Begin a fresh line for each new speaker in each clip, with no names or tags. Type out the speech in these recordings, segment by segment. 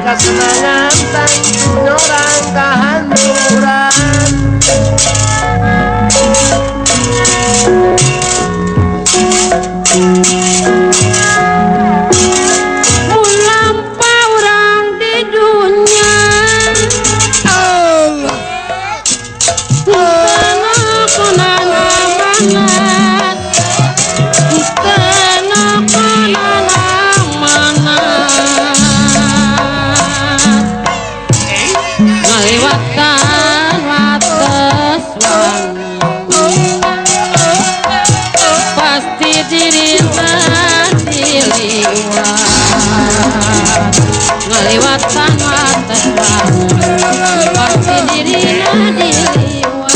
Kasenangan tang nyorang kahanduran.
Mun lampa urang di dunya
Allah
ngaliwatan wates wangi pasti dirina diliwat ngaliwatan wates wangi pasti dirina diliwat.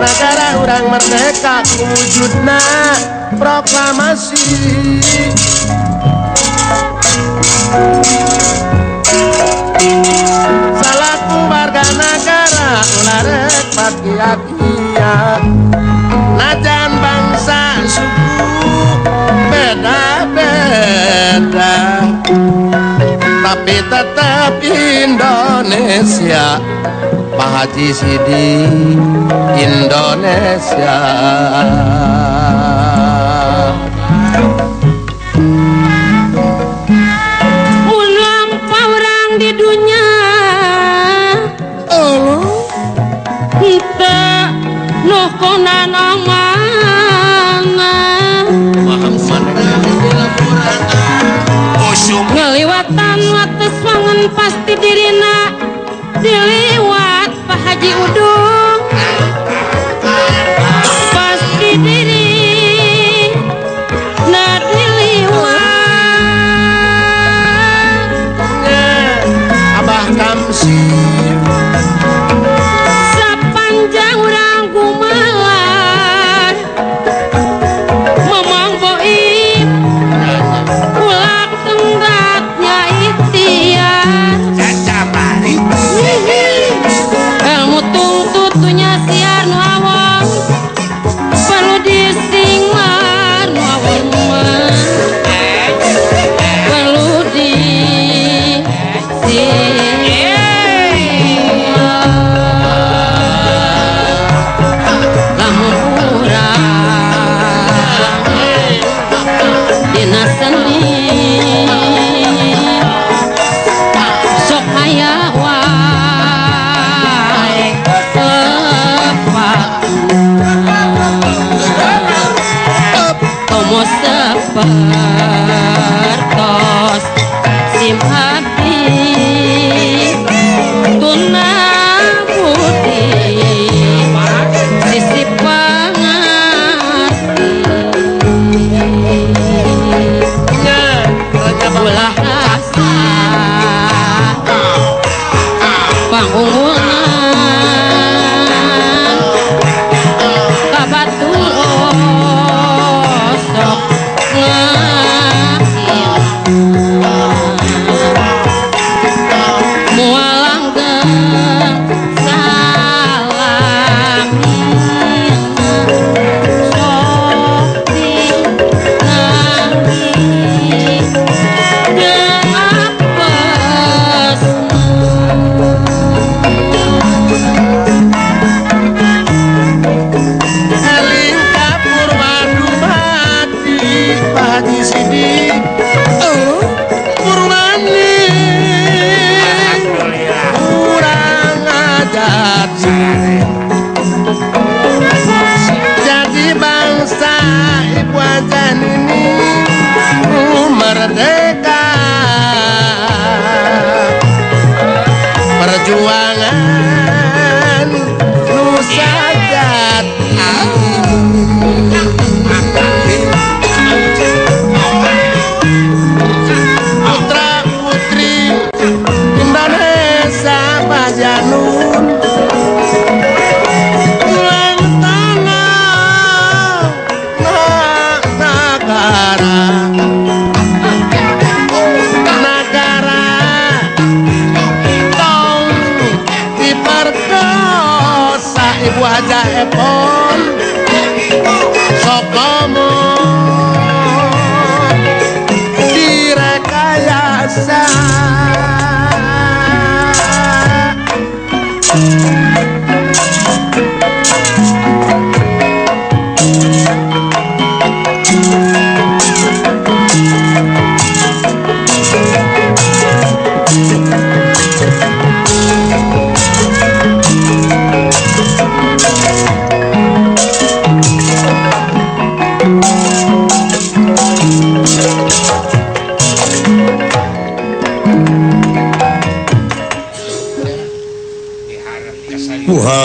Negara urang merdeka wujudna proklamasi. Salaku warga negara ulah rek pakia-kia, najan bangsa suku beda-beda, tapi tetap Indonesia. Pak Haji Sidi Indonesia.
Mun lampa urang di dunya henteu nu konana mana ngaliwatan wates wangen pasti dirina diliwat Pak Haji Udung pasti diri na diliwat.
Abah Kamsir
sepanjang urang gumalah Sapertos sim abdi tuna budi sisi pangarti ulah rasa pangungulan ka batur osok ngahina moal langgeng salamina sok tingali deung apesna.
Eling ka Purwadumadi Pak Haji Sidik Purwani kurang ajar jadi bangsa ibu ajan ini merdeka perjuangan Nusa Jati. Putra putri Indonesia Bajanun ulang tanah negara negara tong diperkosa Ibu Haja Epon sokomo direkayasa.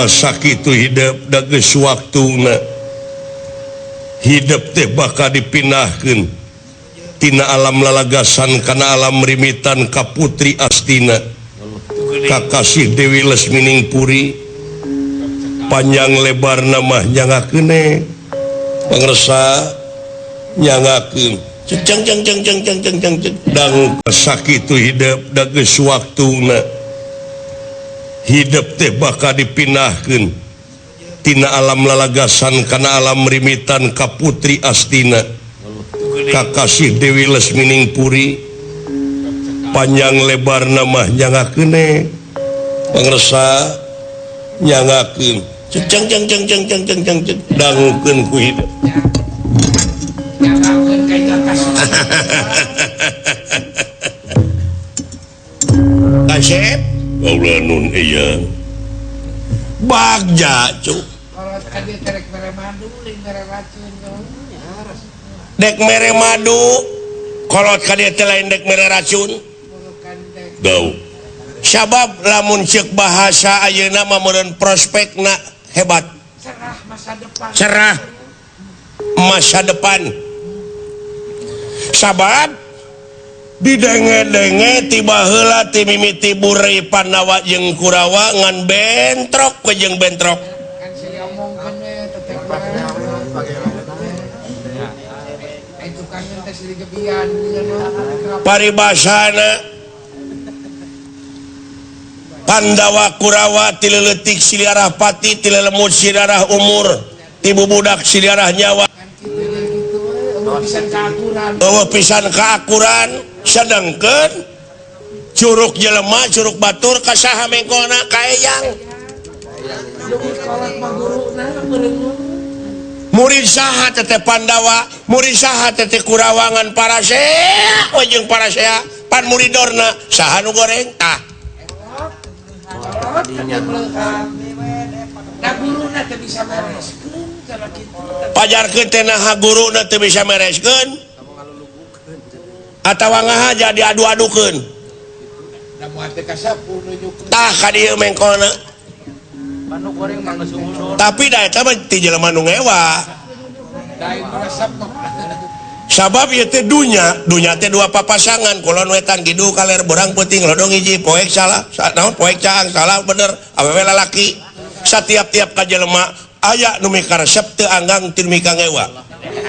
Sakitu hidup da geus waktuna hidup teh bakal dipindahkeun tina alam lalagasan kana alam rimitan ka Putri Astina kakasih Dewi Lesmining Puri panjang lebar nama nyangakeun pangersa nyangakeun ceng ceng ceng ceng ceng ceng ceng ceng dang sakitu hidup da geus waktuna hidup teh bakal dipindahkeun tina alam lalagasan kana alam rimitan ka Putri Astina kakasih Dewi Lesmining Puri panjang lebar nama nyangakeun pangersa nyangakeun ceng ceng ceng ceng ceng ceng ceng ceng dangukeun ku hidup kasep Kaula nun iya bagja cuk dek mere madu kolot ka dieu teh lain dek mere racun gau sabab lamun ceuk bahasa ayeuna mah meureun prospekna hebat
cerah masa depan
cerah masa depan sabab didenge-denge tiba heula ti mimiti burei Pandawa jeung Kurawa ngan bentrok we jeung bentrok. Paribasana Pandawa Kurawa ti leutik siliarah pati ti lelemut siliarah umur ti bubudak siliarah nyawa. Eueuh pisan kaakuran sedangkeun curug jelema curug batur ka saha mengkolna ka eyang murid saha teteh Pandawa murid saha teteh Kurawangan parasea we jeung parasea pan muridorna saha nu goreng tah pajarkeun teh naha guruna teu bisa mereskeun. Atawa ngahaja diadu-adukeun. Tah ka dieu mengkolna. Tapi da eta mah ti jelema nu ngewa. Sabab ieu teh dunya, dunya teh dua papasangan, kulon wetan kidul kaler beurang peuting lodong hiji, poek salah, naon poek caang salah bener, awewe lalaki. Satiap-tiap ka jelema aya nu mikaresep teu anggang teu mika ngewa.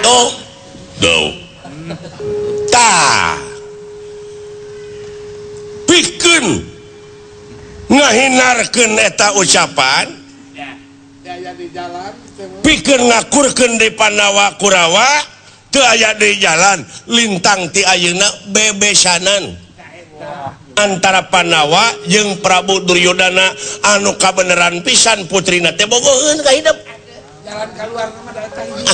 Tuh. Tuh. Tah. Pikeun ngahinarkeun eta ucapan, pikeun ngakurkeun di Pandawa Kurawa teu aya di jalan lintang ti ayeuna bebesanan antara Pandawa jeung Prabu Duryodana anu kabeneran pisan putrina teh bogoheun ka hidup.
Jalan kaluar mah da eta hiji.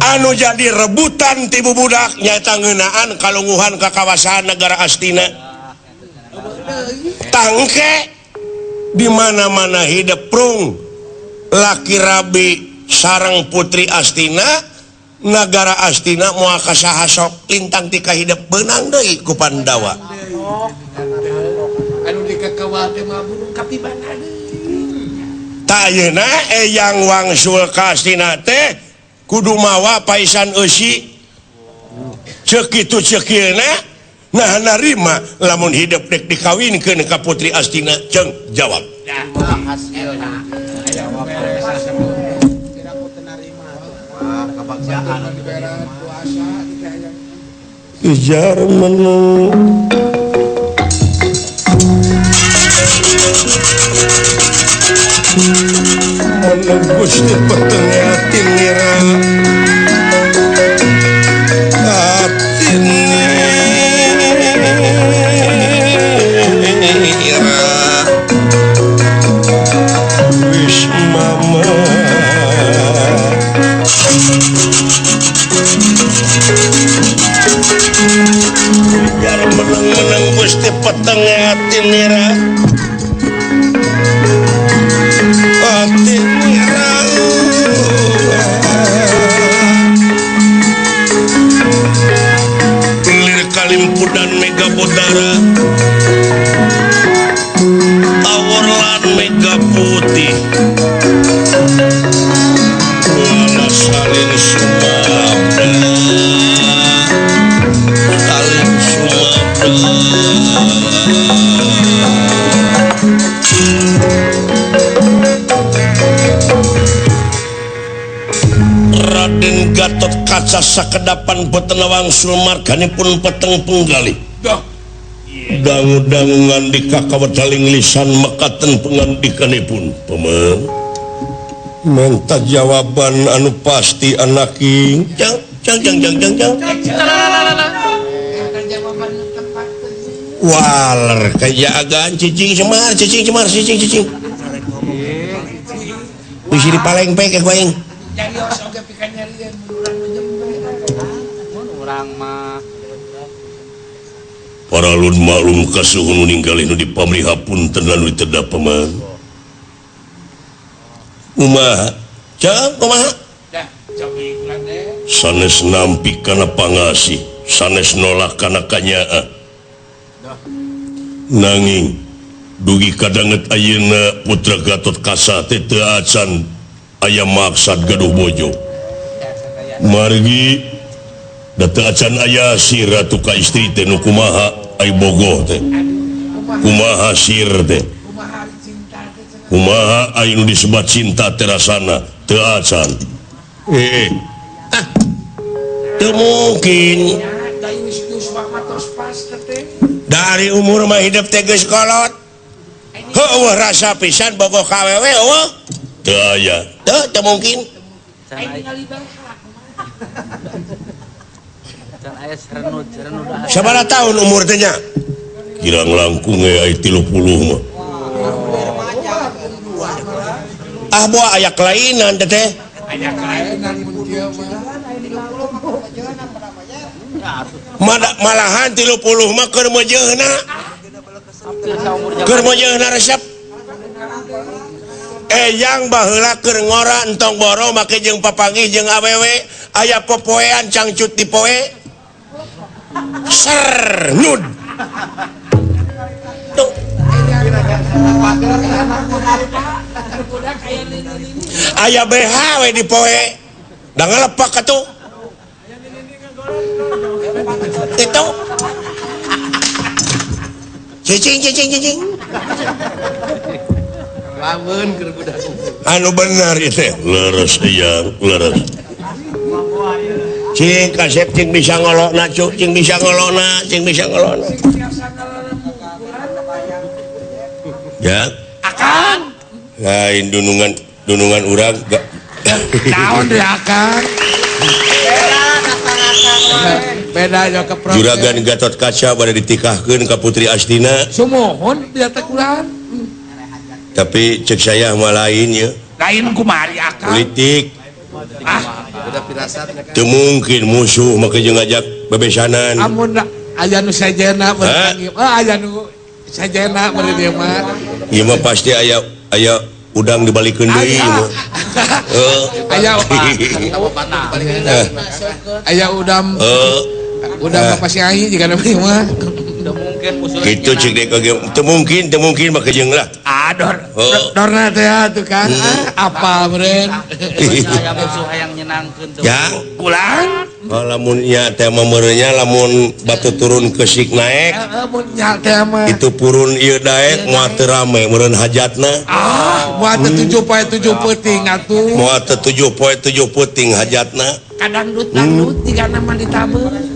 Anu jadi rebutan ti bubudak nyaeta ngeunaan kalunguhan ka kawasan negara Astina. Tangke di mana-mana hidup prung laki rabi sareng putri Astina, nagara Astina moal ka saha sok lintang ti kahidep beunang deui ku Pandawa.
Anu dikekewal teh mah gunung kapibana deui.
Tah ayeuna eyang wangsul ka Astina teh kudu mawa paisan eusi. Ceuk kitu ceuk ieu nah narima lamun hidup dek dikawinkeun ka putri Astina. Ceung jawab. Kejar menu menembus di petengah tingira atinira wis mama biar meneng-meneng Gusti petengah atinira atinira lir kalimpudan mega bodara tawur lan mega putih wala salin sumabda salin sumabda. Raden Gatot Kaca sakedapan boten wangsul marganipun peteng penggalih. Dangu-dangu ngandika kawedaling lisan mekaten pengandikanipun. Pemeng menta jawaban anu pasti anaki. Jang jang jang jang jang jang. Waler kajagaan cicing semar cicing semar cicing cicing. Wis dipalengpek ku aing.
Nyarios oge pikeun nyarieun urang nu jempe.
Mun urang mah
paralun maklum kasuhun nu ninggalih nu dipamrih hapunten lan nu ditedha paman. Kumaha? Cang kumaha?
Dah, cobi ulang deh.
Sanes nampi kana pangasih, sanes nolak kana kanyaah. Nanging dugi kadanget ayeuna putra Gatot Kaca teh teu acan aya maksad gaduh bojo. Margi da teu acan aya si ratu ka istri teh nu kumaha ai bogoh teh. Kumaha sir teh. Kumaha ai nu disebat cinta teh rasana teu acan. Ah. Teu mungkin. Dari umur mah hidup teh geus kolot. Heueuh rasa pisan bogoh ka awewe eueuh. Teu aya. Teu teu mungkin. Sabaraha tahun umur teh nya? Kirang langkung we ai 30 mah. Ah boa aya kelainan teh teh.
Aya kelainan mun kieu mah.
Malahan 30 mah keur meujeuhna. Keur mojeuna resep. Eyang baheula keur ngora entong boro make jeung papanggih jeung awewe aya popoean cangcut di poe. Ser nud. Tuh. Aya BH we di poe. Da ngalepak atuh. Itu. Cicing cicing cicing.
Lamun keur budak.
Anu bener ieu teh leres eyang leres. Cing kasep cing bisa ngolokna cuk cing bisa ngolokna cing bisa ngolokna. Ya.
Akang.
Lain dunungan dunungan urang gak.
Naon deui akang? Beda jo ke
Juragan Gatot Kaca bade ditikahkeun ka Putri Astina.
Sumuhun biar teh kurang.
Tapi cek saya mah lain ya.
Lain kumari akang.
Politik.
Ah,
teu mungkin musuh make jeung ngajak bebesanan.
Amun aya nu sajena meureun. Ah aya nu sajena meureun ieu mah.
Ieu mah pasti aya aya udang dibalikeun deui ieu mah. Heuh.
Aya aya udam. Udang Bapak Syai jika namanya mah.
Gitu cek dek oge teu mungkin make jeung lah.
Ah dor. Dorna teh atuh kan. Apa meureun?
Aya musuh hayang nyenangkeun teu.
Ya,
kulang.
Lamun nya teh mah meureunnya lamun batu turun kesik naek.
Heeh mun nya teh mah.
Itu purun ieu daek moal teu rame meureun hajatna.
Ah, moal teu 7 poe 7 peuting atuh.
Moal teu 7 poe 7 peuting hajatna.
Kadang dut-dangdut jigana mah ditabeun.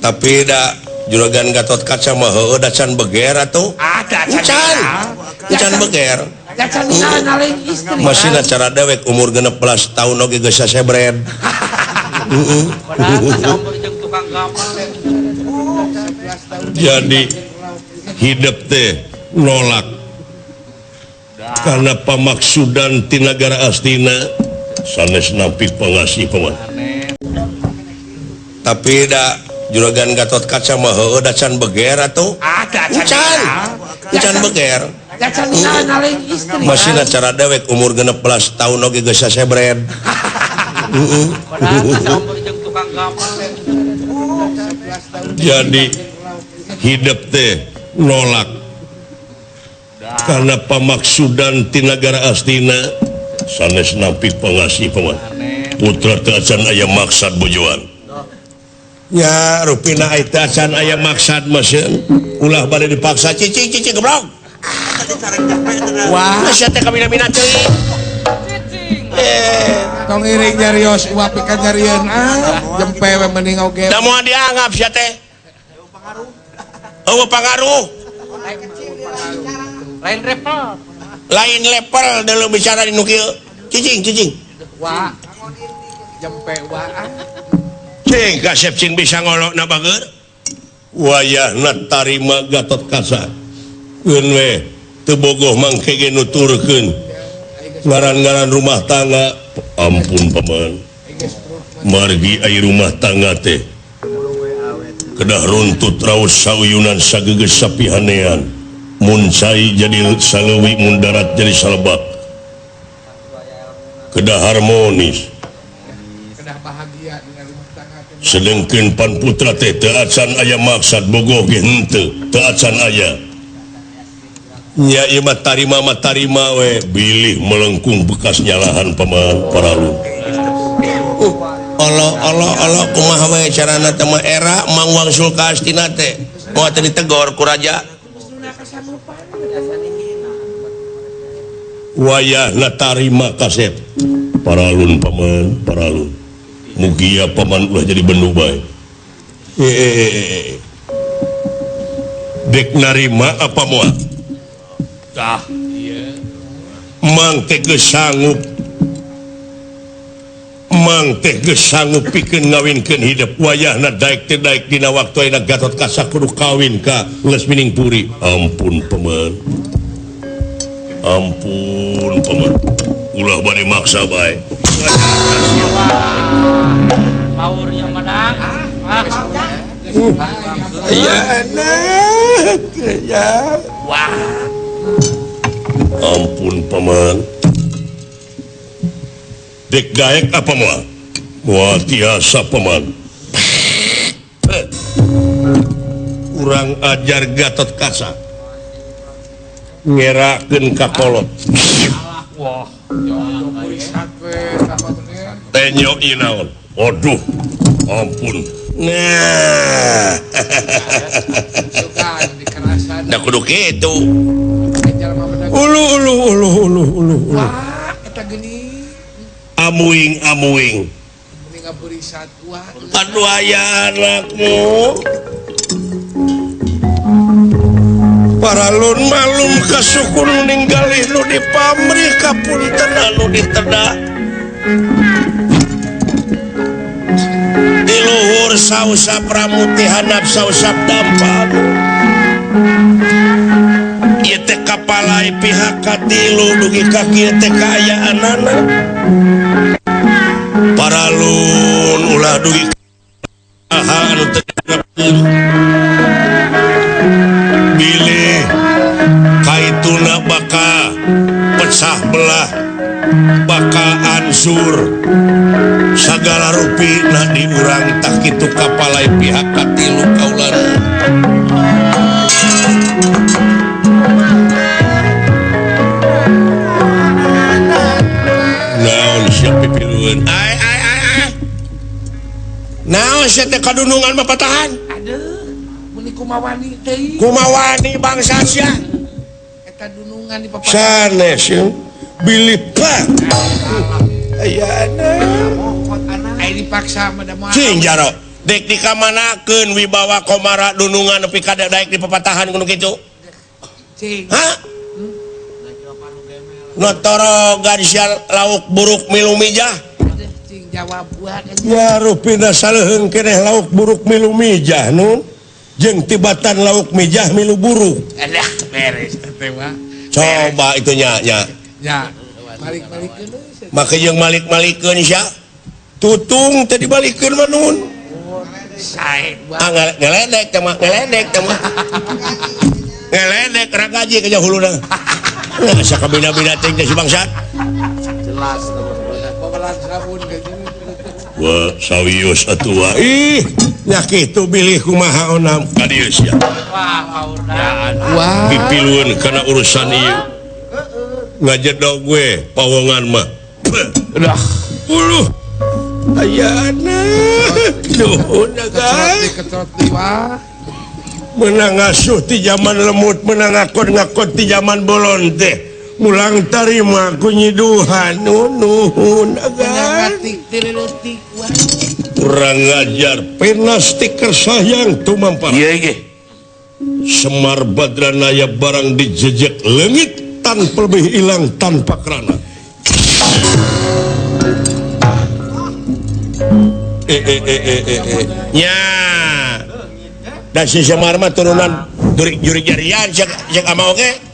Tapi da Juragan Gatot Kaca mah heueuh da can beger atuh.
Ah, da
can. Can beger.
Da can naleng istri.
Masih cara dewek umur 16 tahun oge geus sasebred. Heeh. Jadi hidup teh nolak karena pamaksudan ti nagara Astina sanes nampi pangasih paman. Tapi da Juragan Gatot Kaca mah heueuh da can beger atuh.
Ah, da
can. Can beger.
Da can naleng istri.
Masih cara dewek umur 16 tahun oge geus sasebred. Heeh. Jadi hidup teh nolak karena pamaksudan ti nagara Astina sanes nampi pangasih paman. Putra teh acan aya maksad bojoan. Ya rupina teh acan aya maksad mah sieun ulah bade dipaksa cicing cicing goblok.
Wah,
sia teh kamina-mina teuing.
Tong iring nyarios uap ikan nyarieun ah jempe we mending oge.
Da moal dianggap sia teh. Eueuh pangaruh.
Lain level.
Lain level dalam bicara di nu kieu. Cicing cicing.
Wah. Jempe wah.
Cing kasep cing bisa ngolokna bager. Wayahna tarima Gatot Kaca. Keun we teu bogoh mangke ge nuturkeun. Ngaran-ngaran rumah tangga ampun paman. Margi ai rumah tangga teh kedah runtut raos sauyunan sagegeus sapihanean. Mun cai jadi saleuwi mun darat jadi salebak. Kedah harmonis.
Kedah bahagia dengan rumah tangga teh.
Sedengkeun pan putra teh teu acan aya maksad bogoh ge henteu, teu acan aya. Nya ieu mah tarima we bilih melengkung bekas nyalahan paman paralun. Allah Allah Allah kumaha we carana teh mah era Mang Wangsul ka Astina teh moal teh ditegor ku raja. Wayahna tarima kasep paralun paman paralun. Mugia paman ulah jadi bendu bae. Dek narima apa moal?
Tah, ieu.
Mang teh geus sanggup. Mang teh geus sanggup pikeun ngawinkeun hidup wayahna daek teh daek dina waktu ayeuna Gatot Kaca kudu kawin ka Lesmining Puri. Ampun paman. Ampun paman. Ulah bade maksa bae.
Paurnya menang.
Iya. Ya. Wah. Ampun paman. Dek daek apa moal? Moal tiasa paman. Kurang ajar Gatot Kaca. Ngerakeun ka kolot.
Wah,
tenyo ieu naon? Aduh, ampun. Nah. Da kudu kitu. Ulu ulu ulu ulu ulu ulu.
Wah, eta geuning.
Amuing amuing. Aduh aya anakmu. Paralun malum kasukun ninggalih nu dipamrih kapunten anu ditedak. Di luhur sausap ramuti handap sausap dampa. Ieu teh kapalai pihak katilu dugi ka kieu teh kaayaanana. Paralun ulah dugi aha anu teu bilih kaituna baka pecah belah baka ansur sagala rupi na di urang tah kitu kapalai pihak katilu kaulan. Naon sia pipilueun? Ai ai ai ai. Naon sia teh kadunungan mapatahan?
Aduh. Kumawani teh.
Kumawani bangsa sia.
Eta dunungan di papatahan.
Sanes ye. Bilih pak. Ayana.
Ai dipaksa mah da moal.
Cing jaro. Dek dikamanakeun wibawa komara dunungan nepi ka daek di papatahan kudu kitu.
Cing.
Hah? Notoro sia lauk buruk milu mijah.
Cing jawab buat.
Ya rupina saleuheung keneh lauk buruk milu mijah nun. Jeung tibatan lauk mijah milu buruk.
Alah beres teh mah.
Coba itu nya nya.
Nya. Malik-malikeun euy.
Make jeung malik-malikeun sia. Tutung teh dibalikeun mah nun.
Sae.
Ah ngeledek teh mah, ngeledek teh mah. Ngeledek ragaji ke huluna. Nah, sakabina-bina teh si bangsat.
Jelas
babalan sabun gaji.
Wah, sawios atuh. Ih, nya kitu bilih kumaha onam ka dieu sia.
Wah, paurna.
Wah.
Pipilueun kana urusan ieu. Ngajedog we pawongan mah.
Udah.
Uluh. Ayana. Nuhun guys.
Ketrot deui wah.
Menang ngasuh ti zaman lemut, menang ngakon-ngakon ti zaman bolon teh. Mulang tarima ku nyiduhan nuhun agan. Kurang ngajar pena stiker sayang tumampar.
Iya ge.
Semar Badranaya barang dijejek leungit tanpa lebih hilang tanpa kerana. Nya. Dan si Semar mah turunan jurik jarian cek ama oge.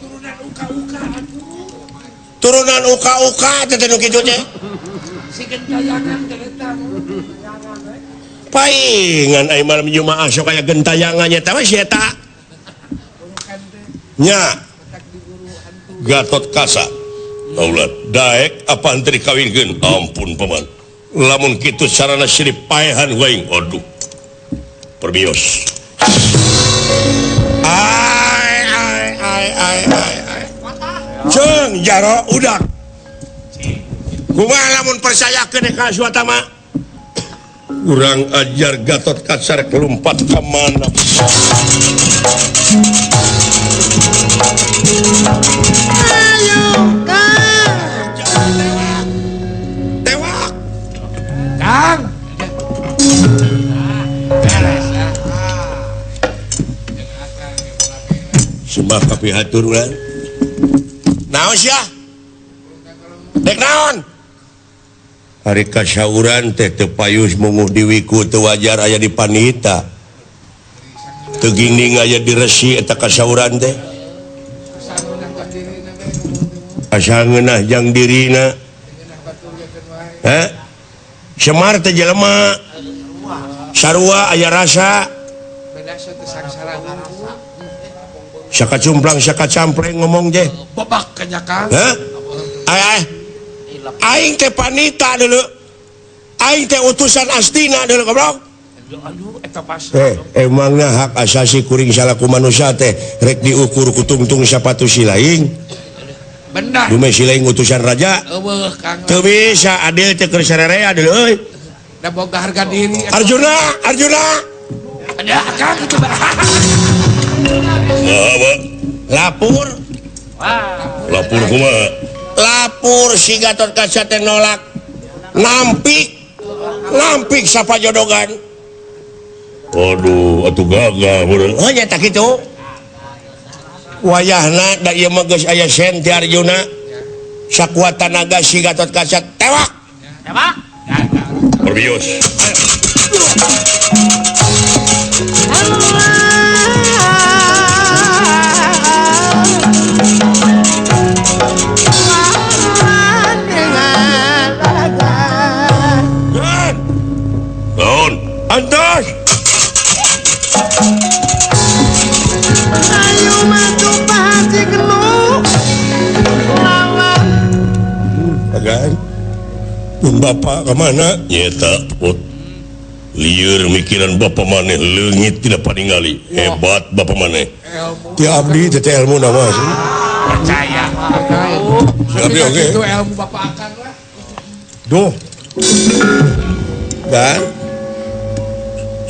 Turunan uka-uka teh nu kitu teh.
Si gentayangan teh eta.
Paingan ai malam Jumaah sok aya gentayangan nya teh si eta. Nya. Gatot Kaca. Aulat daek apa henteu dikawinkeun? Ampun paman. Lamun kitu sarana sirip paehan waing. Aduh. Perbios. Ai ai ai ai ai. Ceng jaro udak. Kumaha lamun percayakeun ka Aswatama? Urang ajar Gatot Kaca kelumpat ka mana?
Ayo Kang.
Tewak.
Kang. Beres ah.
Sembah kapihatur urang. Naon sia? Dek naon? Hari kasauran teh teu payus munguh diwiku teu wajar aya di panita. Teu ginding aya di resi eta kasauran teh. Asa ngeunah jang dirina. Hah? Semar teh jelema. Sarua aya rasa. Saka cumplang saka campleng ngomong je.
Babak kanya Kang.
Hah? Ay aing teh panita dulu. Aing teh utusan Astina dulu goblok.
Aduh eta pas.
Emangna hak asasi kuring salaku manusia teh rek diukur ku tungtung sapatu silaing.
Benar.
Dume silaing utusan raja.
Eueuh Kang.
Teu bisa adil teh keur sarerea dulu euy.
Da boga harga diri.
Arjuna, Arjuna.
Ada Kang itu.
Nah, lapor.
Lapor kumaha?
Lapor si Gatotkaca teh nolak. Nampik. Nampik sapajodogan.
Waduh, atuh gagah bener.
Oh nya tak kitu. Wayahna da ieu mah geus aya sen ti Arjuna. Sakuat tanaga si Gatotkaca tewak.
Tewak.
Perbios. Naon?
Antos.
Ayo matu pasti kenu. Lawan.
Agan. Bapak kemana?
Nyeta put. Lieur mikiran bapak maneh leungit tidak paningali. Hebat bapak maneh.
Ti abdi teh ilmu nama sih.
Percaya.
Si abdi oge.
Itu ilmu bapak akang lah.
Duh. Dan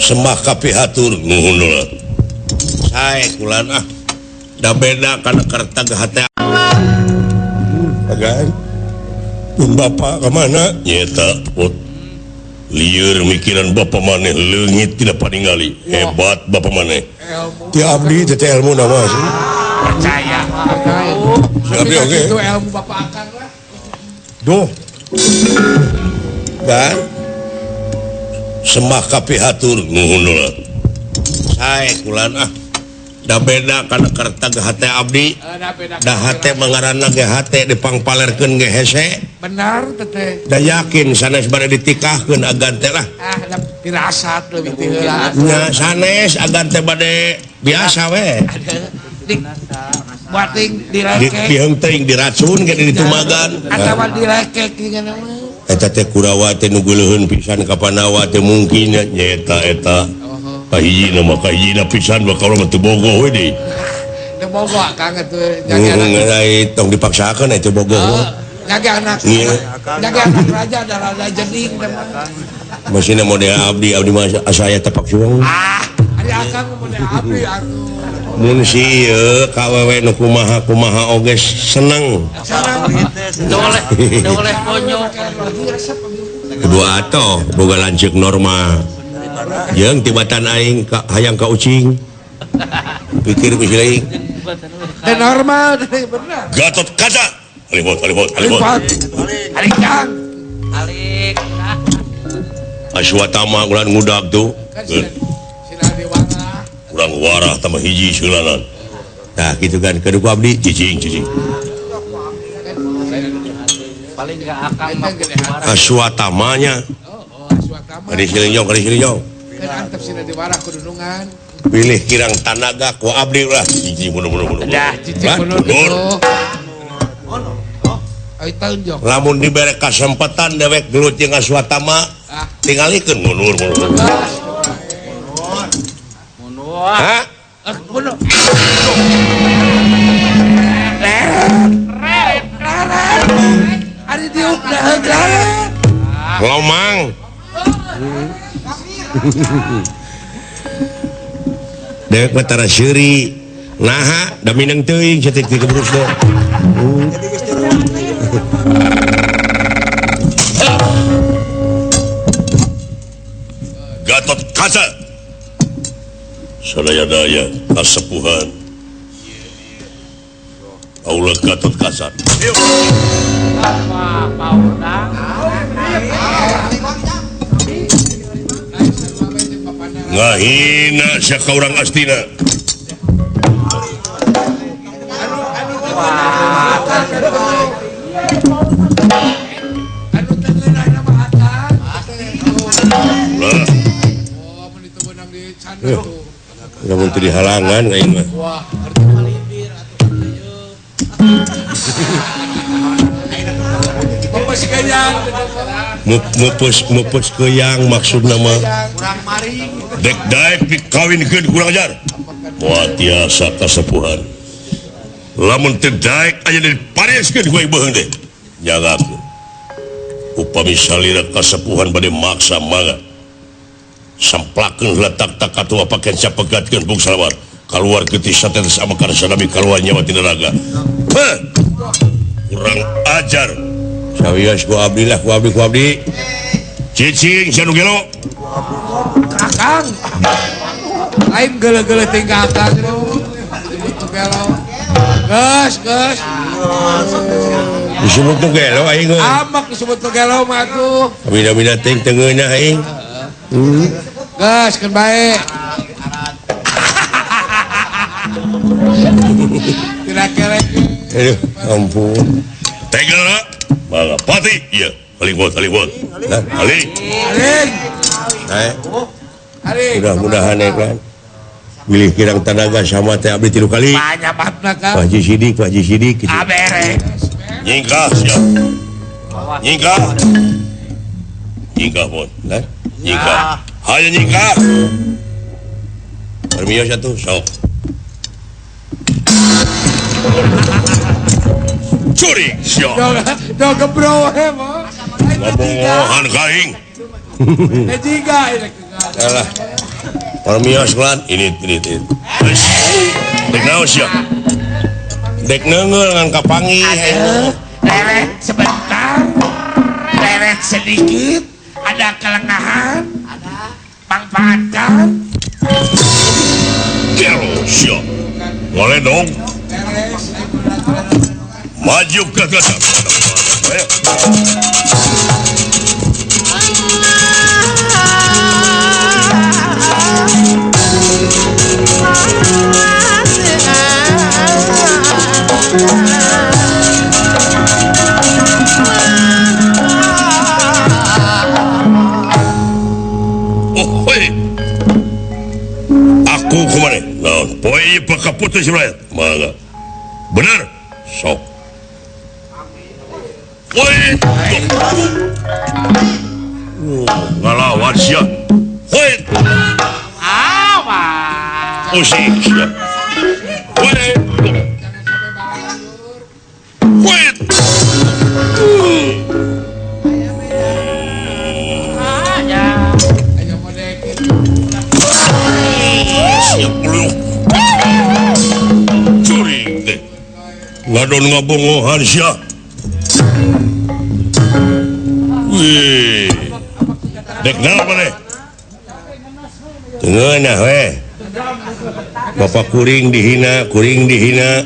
sembah kapihatur nuhun lah.
Sae kulan ah. Da beda kana kertag hate. Agan. Bapak kemana?
Nyeta put. Lieur mikiran bapak maneh leungit tidak paningali. Hebat bapak maneh.
Ti abdi teh ilmu nama sih.
Percaya.
Si abdi oge.
Itu ilmu bapak akang lah.
Duh. Dan
sembah kapihatur nuhun lah.
Sae kulan ah. Da beda kana kertag hate abdi. Da hate mangaranna ge hate dipangpalerkeun ge hese.
Benar teteh.
Da yakin sanes bade ditikahkeun agan teh lah.
Ah, da pirasat leuwih ti heula.
Nya sanes agan teh bade biasa we.
Di buating direkek.
Diheung teuing diracun ge ditumagan.
Atawa direkek geuningan mah.
Eta teh Kurawa teh nu geuleuheun pisan ka Pandawa teh mungkin
nya eta eta. Kahijina mah kahijina pisan bakal mah teu bogoh we deui.
Teu bogoh Akang atuh jaga anak.
Tong dipaksakeun atuh bogoh.
Jaga anak. Jaga anak raja da raja jeding teh mah.
Masina model abdi abdi mah asa aya tepak suang.
Ah, ari Akang model abdi atuh.
Mun si ieu ka awewe nu kumaha kumaha oge seneng.
Seneng. Doleh konyol.
Kudu atoh boga lanceuk normal. Jeung tibatan aing ka hayang ka ucing. Pikir ku silaing.
Teh normal teh bener.
Gatotkaca. Alihot alihot alihot.
Alik Kang.
Alik.
Aswatama ulah ngudag tuh. Urang warah tambah hiji seulanan.
Tah kitu kan kudu ku abdi
cicing cicing.
Paling enggak akang mah
Aswatamanya. Kari silinjong, kari silinjong. Pilih kirang tanaga ku abdi lah.
Cicing mundur mundur mundur.
Dah cicing mundur gitu.
Lamun dibere kasempatan dewek gelut jeung Aswatama, tingalikeun
mundur mundur.
Mundur.
Hah?
Mundur. Ari diuk dah glaret.
Lomang. Dewek mah tara seuri. Naha da mineng teuing cetik ti kebrusna.
Gatotkaca. Sadaya-daya kasepuhan. Aula Gatotkaca.
Apa paurna?
Ngahina sia ka urang Astina.
Lah. Lamun teu dihalangan aing mah.
Wah, ngerti. Mupus keyang.
Mupus keyang maksudna mah.
Kurang maring.
Dek daek dikawinkeun kurang ajar. Moal tiasa kasepuhan. Lamun teu daek aya dipareskeun ku aing beuheung teh. Nyagakeun. Upami salira kasepuhan bade maksa mangga. Samplakeun heula tak-tak katua pakean sapegatkeun bung salawar. Kaluar getih satetes amekan sadami kaluar nyawa tina raga. Heh. Kurang ajar. Sawios ku abdi lah, ku abdi, ku abdi. Cicing sia nu gelo.
Akang. Lain geuleuh-geuleuh tinggal akang. Disebut nu gelo. Geus, geus.
Disebut nu gelo aing.
Amak disebut nu gelo mah atuh.
Bida-bida teuing teu ngeunah aing.
Geus keun bae. Tidak kerek.
Aduh, ampun. Tega mangga pati ieu. Aling bot, aling bot. Nah, aling.
Aling.
Nah. Mudah-mudahan ya kan. Bilih kirang tanaga sama teh abdi 3 kali.
Banyak banget kan.
Pak Haji Sidik, Pak Haji Sidik gitu.
Beres.
Nyingkah siap. Nyingkah. Nyingkah bot. Nah, nyingkah. Hayo nyingkah. Permios atuh sok. Curi siap.
Do gebro he mah.
Ngabongohan ka aing.
Eh jiga
Alah. Permios lan ini. Geus. Dek naon sia? Dek neungeul ngan kapanggih.
Leret sebentar. Leret sedikit, ada kelengahan. Ada. Pangpatan.
Gelo sia. Ngoledong. Maju ke atas. Ayo. Oh, hoi. Aku kemana? Nah, poe pakaputus rakyat. Mangga. Bener? Sok. Woi. Ngalawan sia. Woi.
Awas.
Usik sia. Woi. Woi. Siap lu. Curi teh. Ngadon ngabongohan sia. Wih. Dek naon maneh? Teu ngeunah we. Bapak kuring dihina, kuring dihina.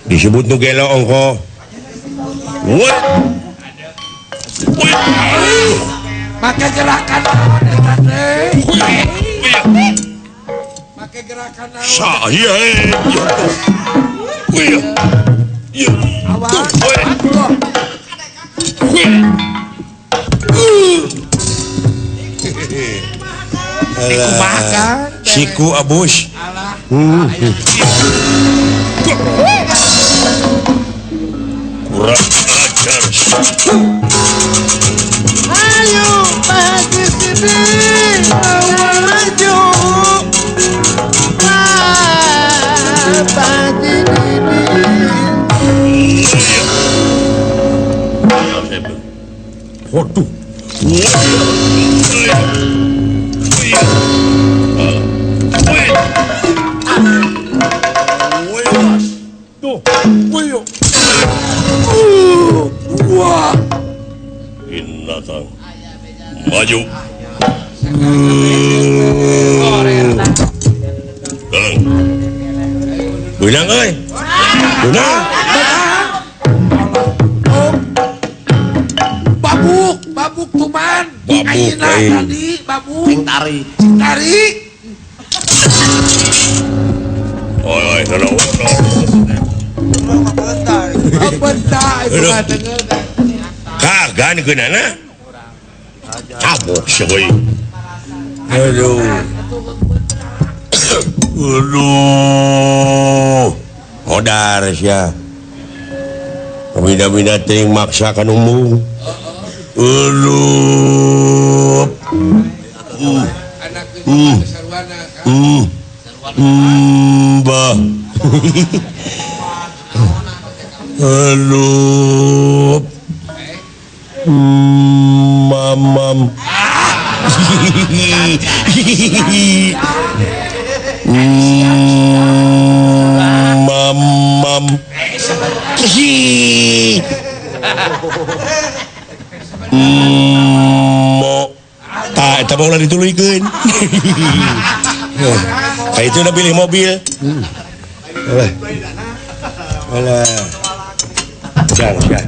Disebut nu gelo ongkoh. Woi. Woi.
Make gerakan naon eta teh? Make gerakan naon?
Saya. Wih. Iya.
Awas.
Alah, siku abus. Kurang ajar.
Ayo Pak Haji Sidik maju. Pak Haji Sidik.
Waduh. Binatang maju. Benang euy. Benang.
Babuk, babuk tuman.
Babuk
tadi, babuk.
Cing tarik.
Cing tarik.
Oi, oi, no, no.
Bentar, itu
kagak geunana. Cabok sia euy. Aduh. Aduh. Modar sia. Pamida-mida teuing maksa ka nu embung. Eulup. Bah. Elup. Mamam. Mamam. Mo. Tah eta mah ulah dituluykeun. Ka itu udah pilih mobil. Alah. Alah. Jang, jang.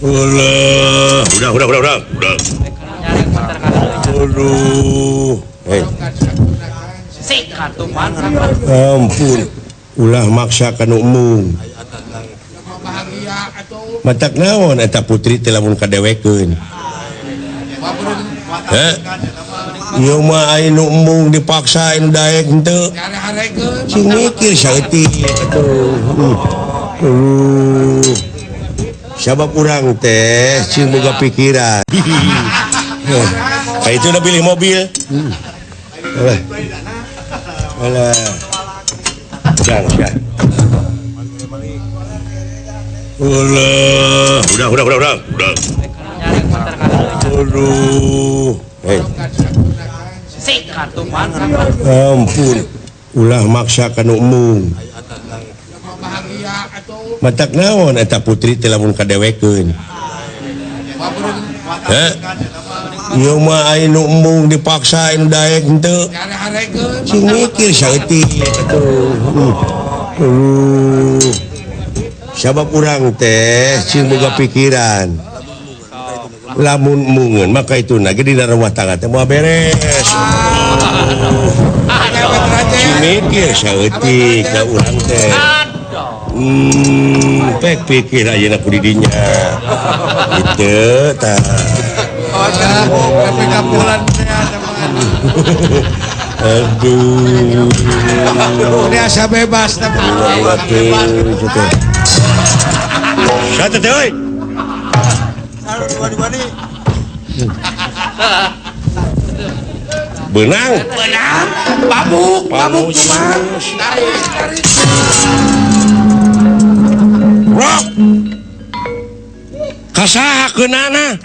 Ulah, udah. Aduh. Hei. Ampun, ulah maksa ka nu embung. Matak naon eta putri teh lamun kadewekeun. Heh. Ieu mah aya nu embung dipaksa anu daek henteu. Cing mikir saeutik atuh. Sabab urang teh cing boga pikiran. Ka itu udah pilih mobil. Alah. Alah. Jang, jang. Ulah, udah. Aduh. Hei. Ampun, ulah maksa ka nu embung. Matak naon eta putri teh lamun kadewekeun. Heh. Ieu mah aya nu embung dipaksa anu daek henteu. Cing mikir saeutik atuh. Sabab urang teh cing boga pikiran. Lamun embungeun maka itu na ge dina rumah tangga teh moal beres. Cing mikir saeutik ka urang teh. Pek pikir ayeuna ku di dinya. Kitu tah. Aduh.
Ini asa bebas tapi.
Satu teh euy. Benang.
Benang. Babuk, babuk kumaha. Tarik, tarik.
Rok. Kasaha keunana?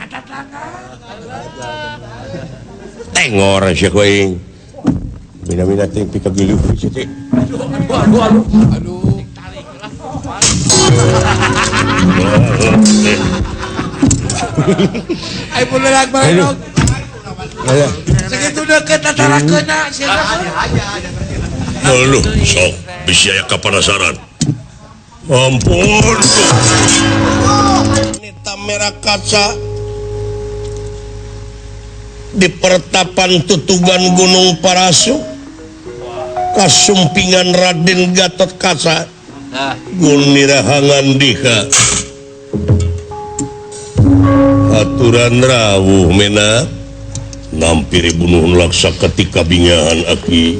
Tengor sia ku aing. Mina-mina teh pikagiluh sia teh.
Aduh, aduh, aduh. Ai bulelag barenog. Sakitu deukeut antara keuna sia.
Aduh, sok bisi aya kapanasaran. Ampun.
Nita merah kaca di pertapan tutugan Gunung Parasu kasumpingan Raden Gatot Kaca Gunirahangan Dika aturan rawuh mena nampiri bunuh laksa ketika bingahan aki.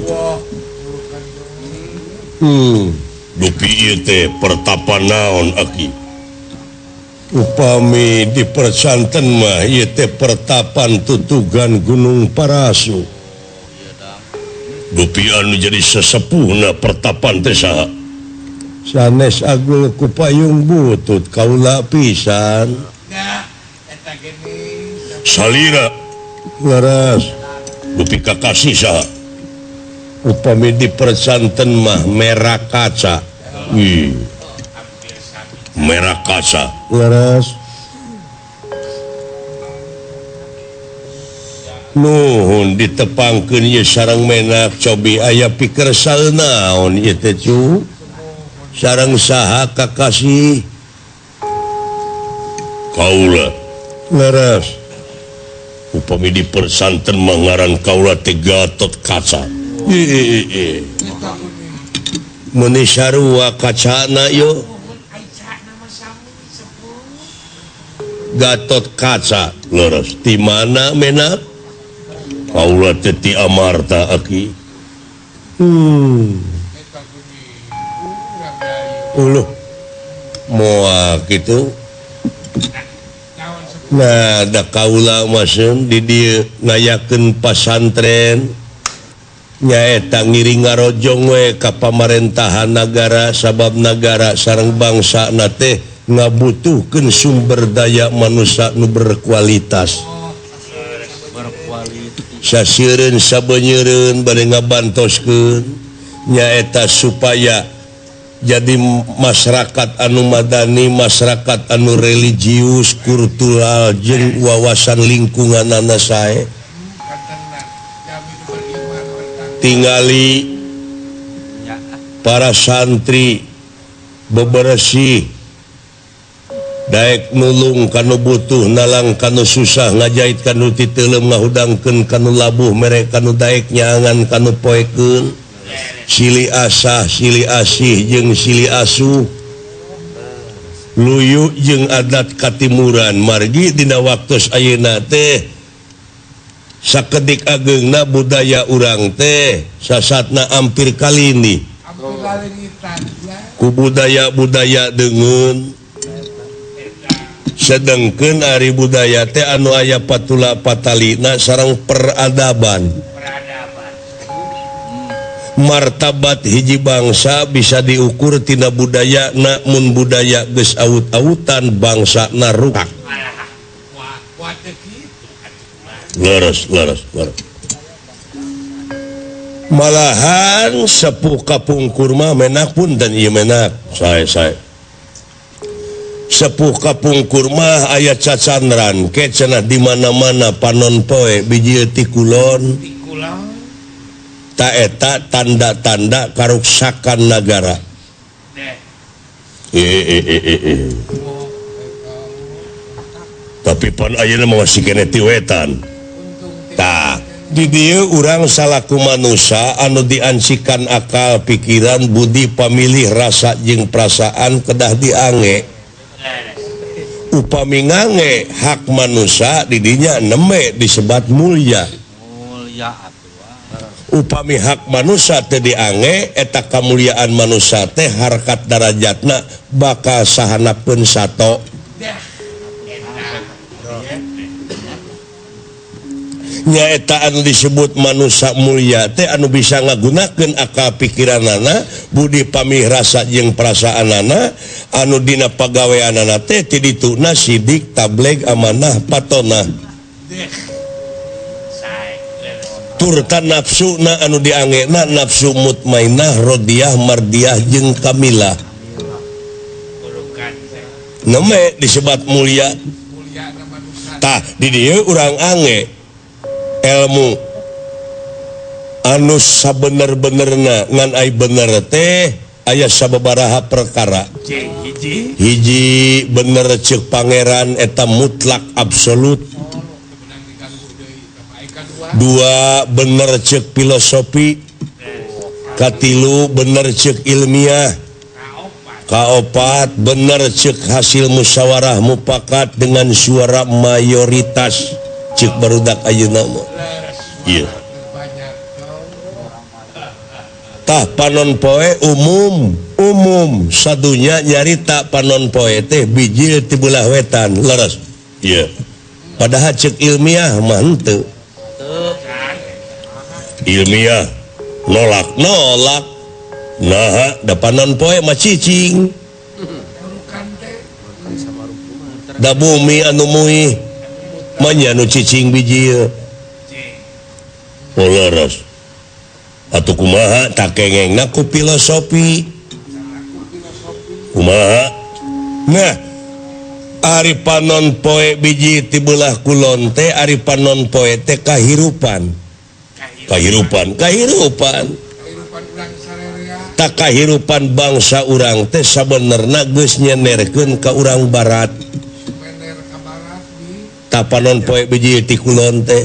Dupi ieu teh pertapan naon aki? Upami di persanten mah ieu teh pertapan tutugan Gunung Parasu.
Dupi anu jadi sesepuhna pertapan teh saha?
Sanes agul ku payung butut kaula pisan.
Salira
leres.
Dupi kakasih saha?
Upami di persanten mah merah kaca.
Wih. Merah kaca.
Leres. Nuhun ditepangkeun ieu sareng menak cobi aya pikersal naon ieu teh cu? Sareng saha kakasih?
Kaula.
Leres.
Upami di persanten mah ngaran kaula teh Gatot Kaca.
Meuni sarua kacana yo. Gatot Kaca
leres.
Di mana menak?
Kaula teh ti Amarta aki.
Uluh moal kitu. Nah da kaula mah seun di dieu ngayakeun pasantren nyaeta ngiring ngarojong we ka pamarentahan nagara sabab nagara sareng bangsa na teh ngabutuhkeun sumber daya manusia nu berkualitas. Sasieureun sabenyeureun bade ngabantoskeun nyaeta supaya jadi masyarakat anu madani, masyarakat anu religius, kultural jeung wawasan lingkunganana sae. Tingali para santri beberesih daek nulung kanu butuh, nalang kanu susah, ngajait kanu titeulem, ngahudangkeun kanu labuh, mere kanu daek nyaangan kanu poekeun, silih asah, silih asih jeung silih asuh, luyu jeung adat katimuran. Margi dina waktos ayeuna teh sakedik ageungna budaya urang teh sasatna ampir kalini ku budaya-budaya deungeun. Sedengkeun ari budaya teh anu aya patula patalina sareng peradaban. Martabat hiji bangsa bisa diukur tina budaya, namun budaya geus awut-awutan bangsana rusak. Leres, leres, leres. Malahan sepuh kapungkur mah menak pun dan ieu menak. Sae sae. Sepuh kapungkur mah aya cacandran ke cenah di mana-mana panon poe biji ti kulon. Ta eta tanda-tanda karuksakan nagara. Tapi pan ayeuna mah masih keneh ti wetan. Tah, di dieu urang salaku manusia anu diancikan akal, pikiran, budi, pamilih, rasa jeung perasaan kedah diange. Upami ngange hak manusia didinya neme disebat mulia. Upami hak manusia teu diange eta kamuliaan manusia teh harkat darajatna bakal sahanapeun sato. Nyaeta anu disebut manusia mulia teh anu bisa ngagunakeun akal pikiranana, budi pamih rasa jeung perasaanana, anu dina pagaweanana teh ti dituna sidik, tableg, amanah, patona. Turta nafsuna anu diangena nafsu mutmainah, rodiah, mardiah jeung kamilah. Neme disebat mulia. Tah di dieu urang ange ilmu anu sabener-benerna ngan ai bener teh aya sababaraha perkara. Hiji bener ceuk pangeran eta mutlak absolut. Dua bener ceuk filosofi. Katilu bener ceuk ilmiah. Kaopat bener ceuk hasil musyawarah mufakat dengan suara mayoritas ceuk barudak ayeuna mah. Iya. Tah panon poe umum, umum sadunya nyarita panon poe teh bijil ti belah wetan, leres. Iya. Padahal ceuk ilmiah mah henteu. Ilmiah nolak, nolak. Nah, da panon poe mah cicing. Da bumi anu muih manya nu cicing bijil. Oh leres. Atuh kumaha tak kengengna ku filosofi. Kumaha? Nah, ari panon poe biji ti belah kulon teh ari panon poe teh kahirupan. Kahirupan, kahirupan. Tak kahirupan bangsa urang teh sabenerna geus nyenerkeun ka urang barat. Ta panon poe biji ti kulon teh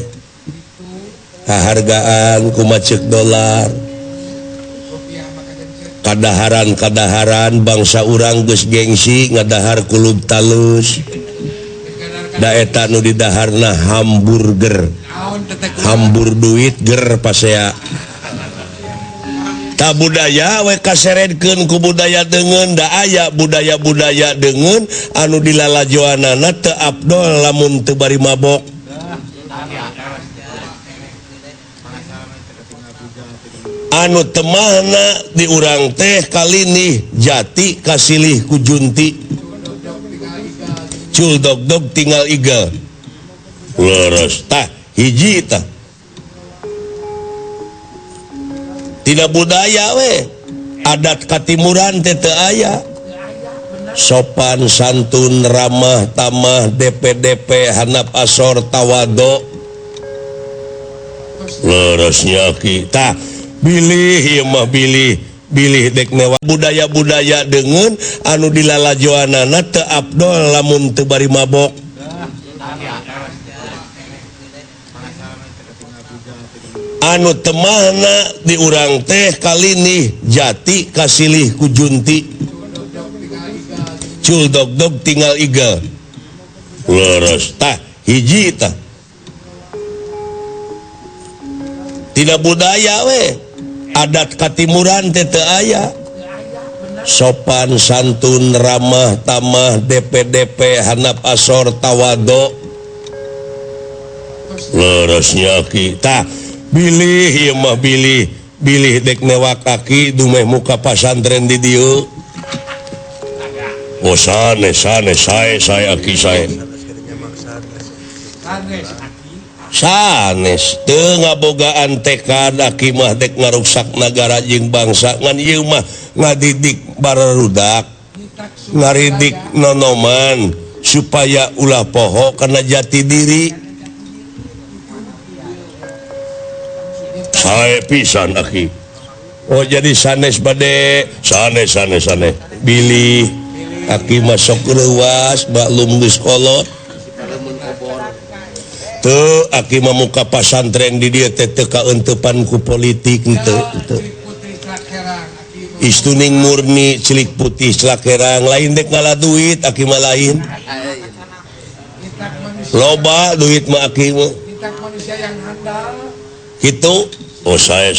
hahargaan kumaha ceuk dolar. Kadaharan-kadaharan bangsa urang geus gengsi ngadahar kulub talus. Da eta nu didaharna hamburger. Hambur duit ger pasea. Ta budaya we kaseredkeun ku budaya deungeun da aya budaya-budaya deungeun anu dilalajoanana teu afdol lamun teu bari mabok. Anu temahna di urang teh kalinih jati kasilih ku junti. Cul dog-dog tinggal igel. Leres tah hiji tah. Tidak budaya we adat katimuran teh teu aya. Sopan santun ramah tamah DPDP hanap asor tawado. Leresnya ki tah bilih ieu mah bilih bilih dek newa budaya-budaya deungeun anu dilalajoanana teu afdol lamun teu bari mabok. Anu temahna di urang teh kalinih jati kasilih ku junti. Cul dog-dog tinggal igel. Leres tah hiji tah. Tidak budaya we adat katimuran teh teu aya. Sopan santun ramah tamah DPDP hanap asor tawado. Leresnya ki tah bilih ieu mah bilih bilih dek newa kaki dumeh muka pasantren di dieu. Oh sanes sanes sae sae aki sae. Sanes teu ngabogaan tekad aki mah dek ngaruksak nagara jeung bangsa ngan ieu mah ngadidik barudak ngaridik nonoman supaya ulah poho kana jati diri. Sae pisan aki. Oh jadi sanes bade sanes sanes sanes bilih aki masuk leuwas maklum geus kolot. Teu aki mah muka pasantren di dieu teh teu kaeuntepan ku politik teu teu. Istuning murni cilik putih celakerang lain dek ngala duit aki mah lain. Loba duit mah aki mah. Gitu. Oh saya.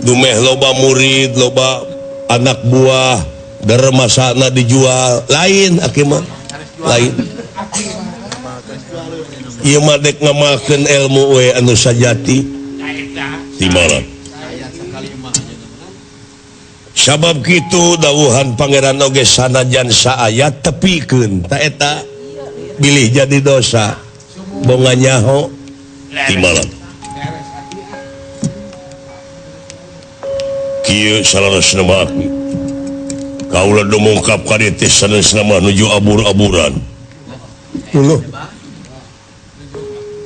Dumeh loba murid, loba anak buah, dermasana dijual, lain aki mah. Lain. Ieu mah dek ngamalkeun ilmu we anu sajati. Timbalan. Sabab kitu dawuhan pangeran oge sanajan saayat tepikeun ta eta bilih jadi dosa. Bonga nyaho timbalan. Kieu saleresna mah aki. Kaula dumungkap ka dieu teh sanesna mah nuju abur-aburan. Uluh.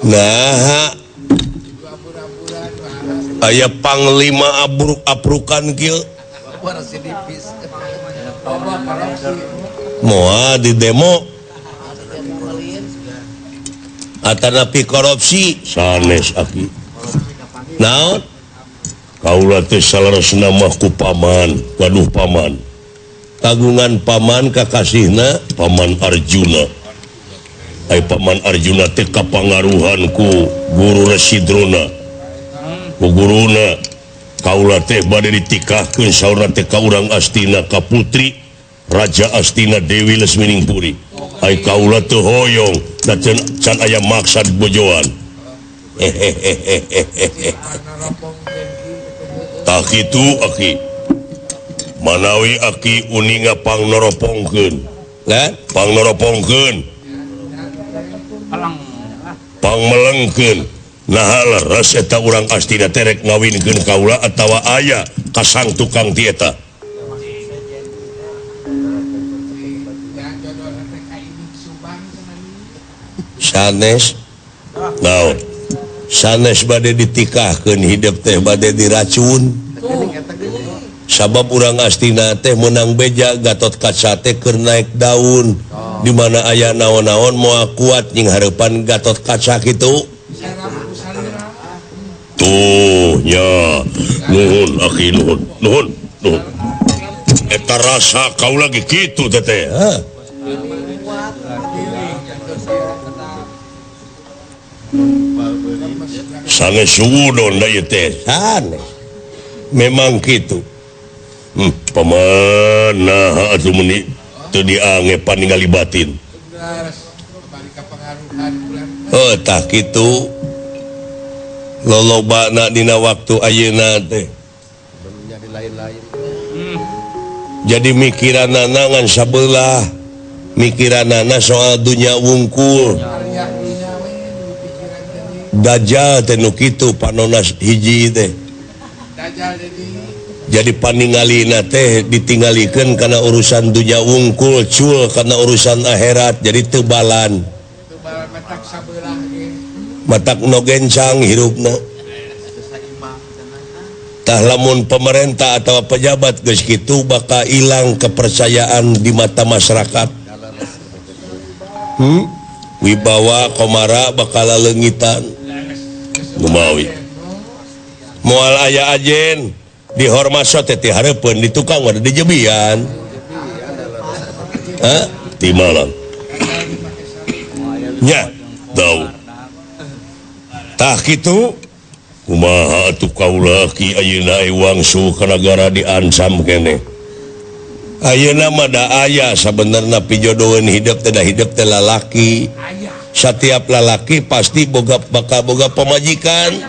Nah, aya panglima abruk-abrukan kieu. Moal di demo atanapi korupsi sanes aki. Naon? Kaula teh saleresna mah ku paman, gaduh paman. Kagungan paman kakasihna Paman Arjuna. Ai Paman Arjuna teh kapangaruhan ku Guru Resi Drona. Ku guruna kaula teh bade ditikahkeun saurna teh ka urang Astina ka putri Raja Astina Dewi Lesminingpuri. Ai kaula teu hoyong da can aya maksad bojoan. Tah kitu aki. Manawi aki uninga pangnoropongkeun. Lah, pangnoropongkeun. Pangmelengkeun. Naha leres eta urang Astina teh rek ngawinkeun kaula atawa aya kasang tukang ti eta. Sanes naon? Sanes bade ditikahkeun hidup teh bade diracun. Sabab urang Astina teh meunang beja Gatot Kaca teh keur naik daun. Di mana aya naon-naon moal kuat jeung hareupan Gatot Kaca kitu. Tuh nya nuhun aki nuhun nuhun nuhun. Eta rasa kau lagi kitu teteh. Sanes suudon da ieu teh. Sanes. Memang kitu. Paman naha atuh meuni teu diange paningali batin. Oh tah kitu. Lolobana dina waktu ayeuna teh. Jadi mikiranana ngan sabelah, mikiranana soal dunya wungkul. Dajjal teh nu kitu panona hiji teh. Jadi paningalina teh ditinggalikeun kana urusan dunya wungkul, cul kana urusan akhirat, jadi teu balan. Matak nu gencang hirupna. Tah lamun pemerintah atau pejabat geus kitu bakal hilang kepercayaan di mata masyarakat. Wibawa komara bakal leungitan. Gumawi. Moal aya ajen dihormat teh ti hareupeun di tukang mah dijebian. Hah? Ti malam. Nya, tahu. Tah kitu kumaha atuh kaula ki ayeuna wangsu ka nagara diancam keneh. Ayeuna mah da aya sabenerna pijodoheun hidup teh da hidup teh lalaki. Setiap lalaki pasti boga bakal boga pamajikan.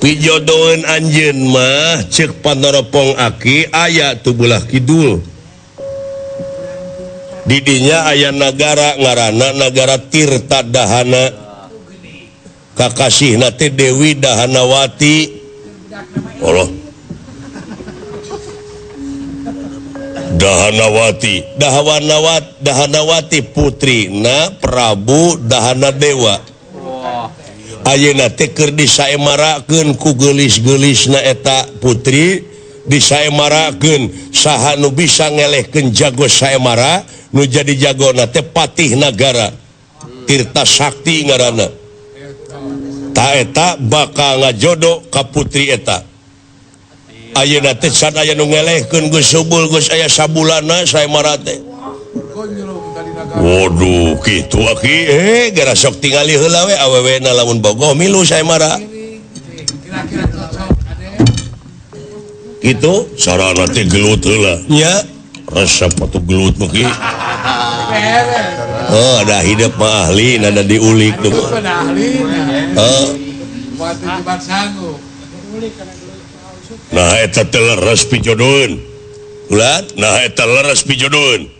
Pijodoheun anjeun mah ceuk panoropong aki aya tu belah kidul. Didinya aya nagara ngaranna nagara Tirta Dahana. Kakasihna teh Dewi Dahanawati. Allah. Dahanawati, Dahanawati putrina Prabu Dahanadewa. Ayeuna teh keur disaemarakeun ku geulis-geulisna eta putri, disaemarakeun saha nu bisa ngelehkeun jago saemara, nu jadi jagona teh patih nagara Tirta Sakti ngaranna. Ta eta bakal ngajodo ka putri eta. Ayeuna teh can aya nu ngelehkeun geus subul geus aya sabulana saemara teh. Waduh kitu aki geura sok tingali heula we awewena lamun bogoh milu saemara. Kitu sarana teh gelut heula nya resep atuh gelut mah ki. Oh ada hidup mah ahli nada diulik tuh. Oh. Nah eta teh leres pijodoheun. Ulat, nah eta leres pijodoheun.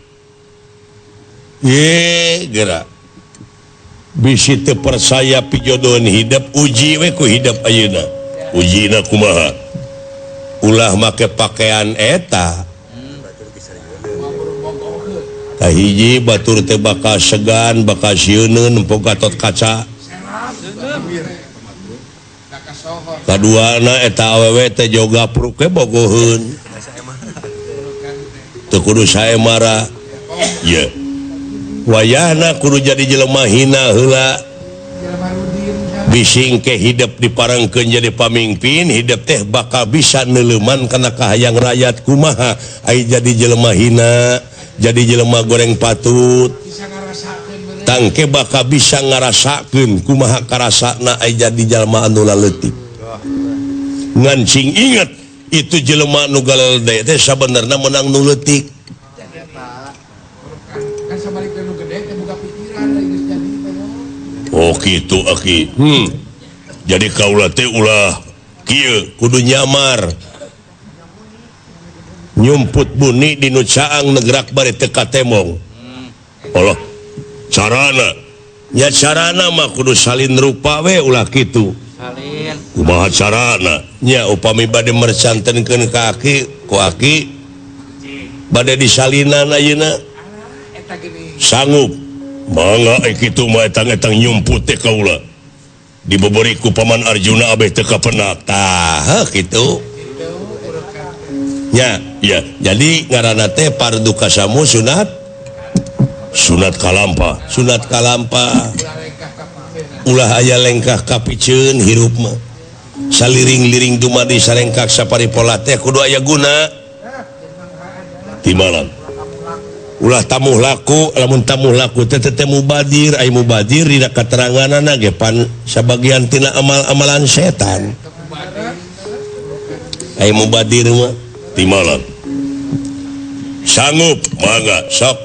Ye geura. Bisi teu percaya pijodoheun hidup uji we ku hidup ayeuna. Ujina kumaha? Ulah make pakaian eta. Hiji batur teh bakal segan bakal sieuneun nempo Gatot Kaca. Kaduana eta awewe teh joga pruke bogoheun. Teu kudu saemara. Ye. Wayahna kudu jadi jelema hina heula. Bising ke hidup diparengkeun jadi pamimpin, hidup teh bakal bisa neuleuman kana kahayang rakyat kumaha ai jadi jelema hina, jadi jelema goreng patut. Tangke bakal bisa ngarasakeun kumaha karasana ai jadi jelema anu laleutik. Ngan sing inget itu jelema nu galede teh sabenerna menang nu leutik. Oh kitu aki. Jadi kaula teh ulah kieu kudu nyamar. Nyumput buni di nu caang negrak bari teu katemong. Allah carana nya carana mah kudu salin rupa we ulah kitu. Salin. Kumaha carana? Nya upami bade mercantenkeun ka aki ku aki bade disalinan ayeuna. Sanggup. Mangga kitu mah etang-etang nyumput teh kaula. Dibeberi ku Paman Arjuna abeh teu kapenak. Tah kitu. Nya, ya. Jadi ngaranna teh pardu kasamu sunat sunat kalampa, sunat kalampa. Ulah aya lengkah kapiceun hirup mah. Saliring-liring dumadi sarengkak sapari pola teh kudu aya guna. Ti malam. Ulah tamuh laku lamun tamuh laku teh teh mubadir ai mubadir dina kateranganana ge pan sabagian tina amal-amalan setan. Ai mubadir mah timalan. Sanggup mangga sok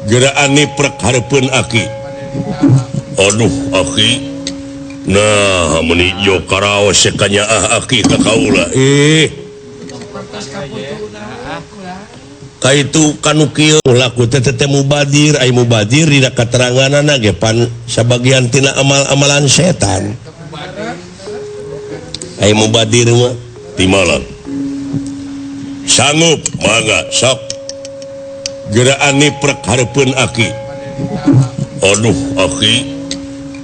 geraan niprek hareupeun aki. Aduh aki. Nah meuni jo karaos kanyaah aki ka kaula. Kaitu kanu kieu laku teh teh mubadir ai mubadir dina kateranganana ge pan sabagian tina amal-amalan setan. Ai mubadir mah timalan. Sanggup mangga sok geraan niprek hareupeun aki. Aduh aki.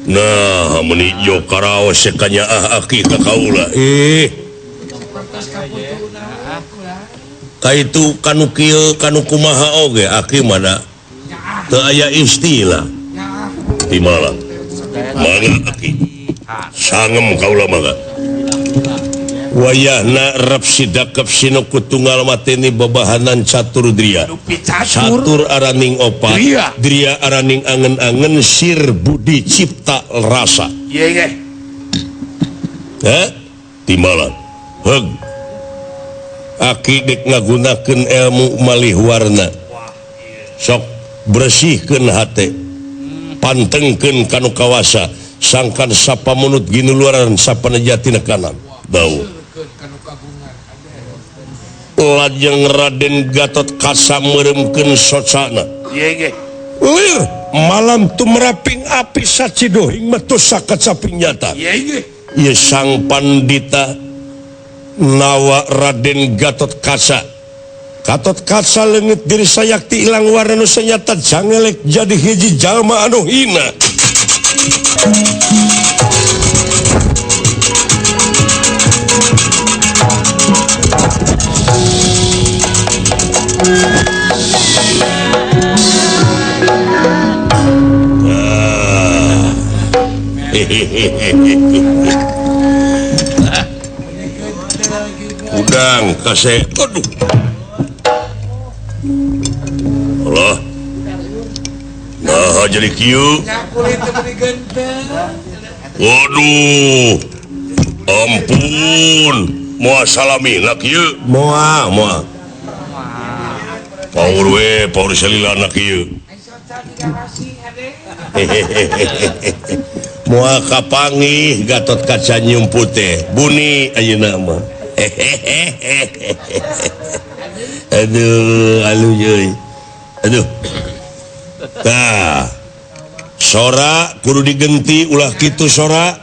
Nah meuni jo karaos kanyaah aki ka kaula. Kaitu kanu kieu kanu kumaha oge aki mana teu aya istilah timalan. Mangga aki sangem kaula mangga. Wayahna rep sidakep sinuku tunggal mateni babahanan catur dria. Catur araning opat, dria araning angen-angen sir budi cipta rasa. Heh timalan. Heug. Aki dek ngagunakeun ilmu malih warna. Sok bersihkeun hate. Pantengkeun kanu kawasa sangkan sapamunut ginuluaran sapanejatina kanan. Dawuh. Lajeng Raden Gatot Kaca meureumkeun socana. Lir malam tumeraping api sacidohing metu sakacaping nyata. Ieu sang pandita nawa Raden Gatot Kaca. Gatot Kaca leungit diri sayakti ilang warna nu sanyata jangelek jadi hiji jalma anu hina. Udang kasih. Aduh. Allah. Nah jadi kieu. Waduh. Ampun. Moal salamina kieu. Moal, moal. Paur we, paur salilana kieu. Moal kapanggih Gatot Kaca nyumput teh. Buni ayeuna mah. Aduh, aluh euy. Aduh. Tah. Sora kudu digenti ulah kitu sora.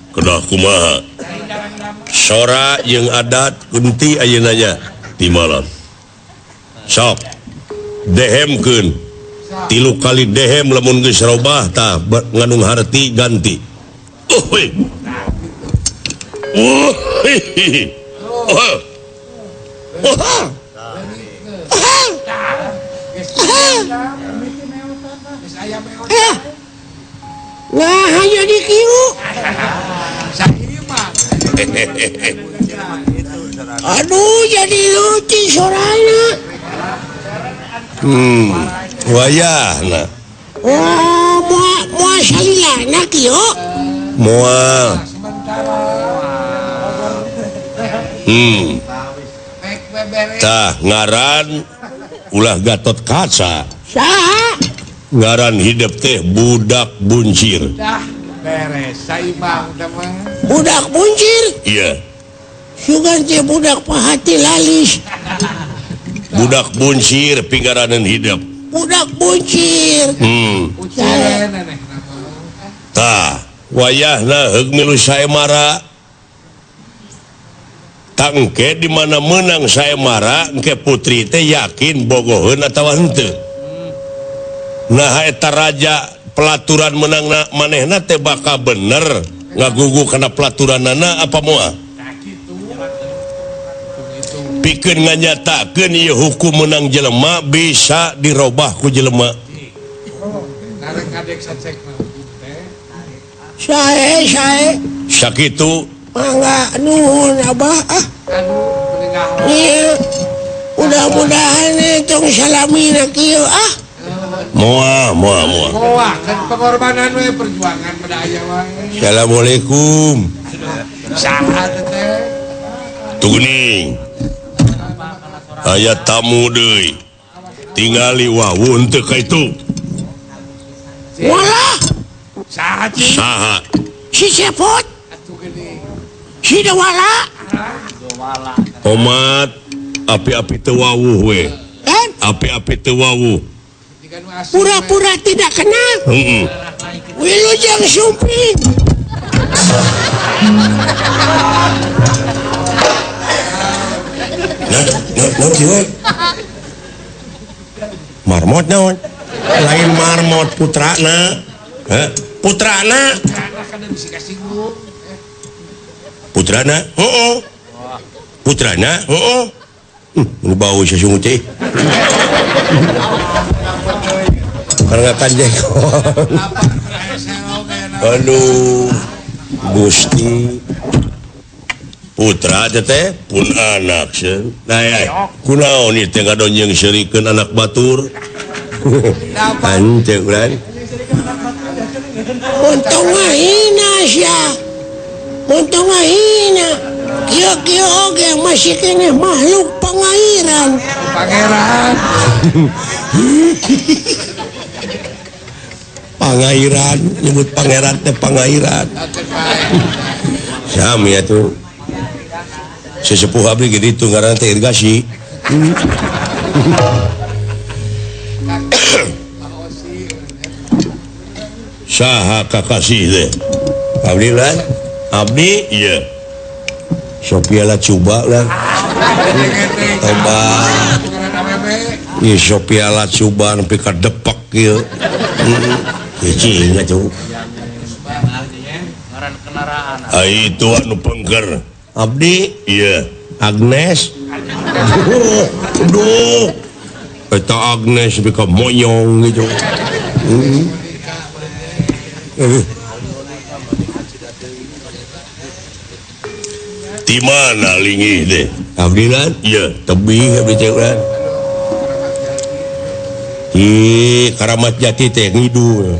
Kedah kumaha? Sora jeung adat genti ayeuna nya timalan. Sok dehemkeun. 3 kali dehem lamun geus robah tah ngandung harti ganti. Oh. Oh. Oh. Oh.
Nah, jadi kieu. Aduh, jadi lucu sorana.
Wayahna.
Wah, moal salilana kieu.
Moal. Tah ngaran ulah Gatot Kaca.
Saha?
Ngaran hidup teh budak buncir.
Dah beres saimang teh mah.
Budak buncir?
Iya.
Sugan teh budak pahati lalis.
Budak buncir pinggaranan hidup.
Budak buncir.
Tah wayahna heug milu saemara. Tangke di mana menang saemara engke putri teh yakin bogoheun atawa henteu. Nah eta raja pelaturan menang manehna teh bakal bener ngagugu kana pelaturanana apa moal. Pikeun nganyatakeun ieu hukum menang jelema bisa dirobah ku jelema.
Sae sae
sakitu
mangga nuhun abah ah. Iya. Mudah-mudahan tong salamina kieu ah.
Moal moal moal.
Moal kan pengorbanan we perjuangan pada aya wae.
Assalamualaikum.
Saha teh?
Tuh geuning. Aya tamu deui. Tingali wawun teu ka itu.
Walah.
Saha cing?
Saha?
Si Cepot.
Atuh geuning.
Si Dewala.
Omat api-api teu wawuh we. Api-api teu wawuh.
Pura-pura tidak kenal.
Heeh.
Wilujeng sumping.
Nah, nah, nah, marmot naon? Lain marmot putrana. Heh, putrana. Putrana, heeh. Putrana, heeh. Nu bau sasungut teh. Karena kanjengkon. Aduh, Gusti. Putra teh pun anak sieun. Nah, ya. Kunaon ieu teh ngadonjeng seurikeun anak batur. Henteu urang.
Untung ngahina sia. Untung ngahina. Kieu-kieu oge masih keneh makhluk pangairan.
Pangeran.
Pangairan, nyebut pangeran teh pangairan. Sami atuh. Sesepuh abdi ge ditu ngaranna teh irigasi. Saha kakasih teh? Abdi lan? Abdi ieu. Sophia lah coba lah. Tobat. Ieu Sophia lah coba nepi ka depak ieu. Cicing atuh. Ai itu anu pengker. Abdi ieu Agnes. Duh. Eta Agnes nepi ka monyong gitu. Di mana lingih deh? Abdi lan? Iya, tebih abdi teh urang. Di Karamat Jati teh ngidul.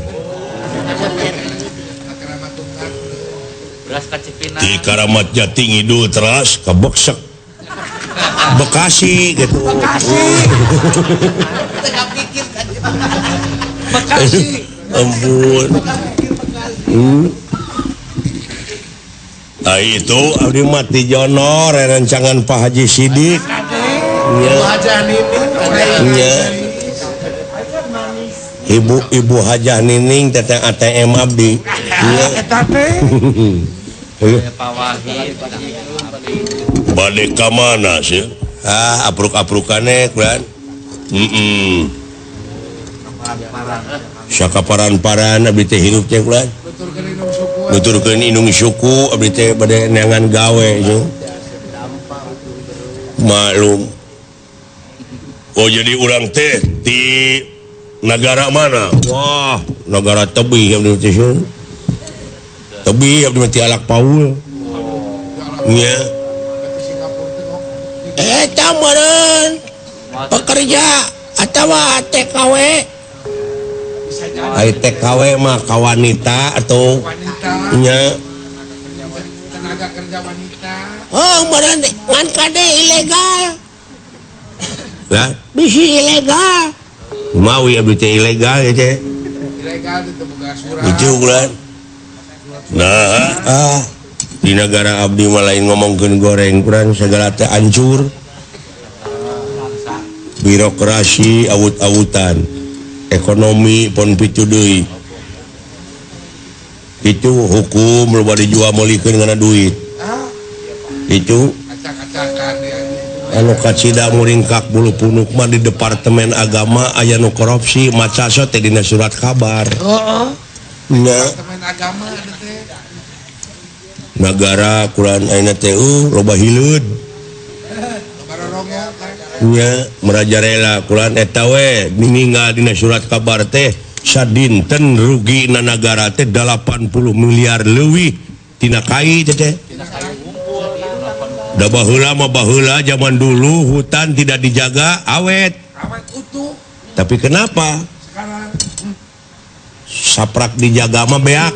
Di Karamat Jati ngidul teras ka Beksek. Bekasi gitu.
Bekasi. Bekasi.
Ampun. Nah itu abdi mah ti Jonor rencangan Pak Haji Sidik. Nya. Nya. Ibu Hajah Nining teteh ATM abdi. Nya.
Eta teh.
Bade ka mana sih? Ah, apruk-aprukane kuran. Heeh. Sakaparan-paran abdi teh hirup teh kuran. Nuturkeun indung suku abdi teh bade neangan gawe nya. Maklum. Oh jadi urang teh di negara mana? Wah, negara tebih abdi teh. Tebih abdi teh alak paul. Nya.
Eta meureun pekerja atawa TKW.
Ai TKW mah ka wanita atau nya
tenaga kerja wanita.
Oh, meureun ngan kade ilegal.
Lah,
bisi ilegal.
Mawi abdi teh ilegal ya teh.
Ilegal teu boga surat.
Itu ukuran. Nah, di negara abdi mah lain ngomongkeun goreng kurang segala teh hancur. Birokrasi awut-awutan. Ekonomi pon pitu deui. Itu hukum loba dijual meulikeun ngana duit. Itu anu kacida muringkak bulu punuk mah di Departemen Agama aya nu korupsi maca teh dina surat kabar.
Heeh.
Departemen
Agama teh.
Nagara kurang ayeuna teh loba hileud. Nya merajarela kurang eta we ninggal dina surat kabar teh sadinten rugi na nagara teh 80 miliar leuwih tina kai teh teh. Da baheula mah, baheula zaman dulu hutan tidak dijaga awet.
Awet utuh.
Tapi kenapa
Sekarang
saprak dijaga mah beak?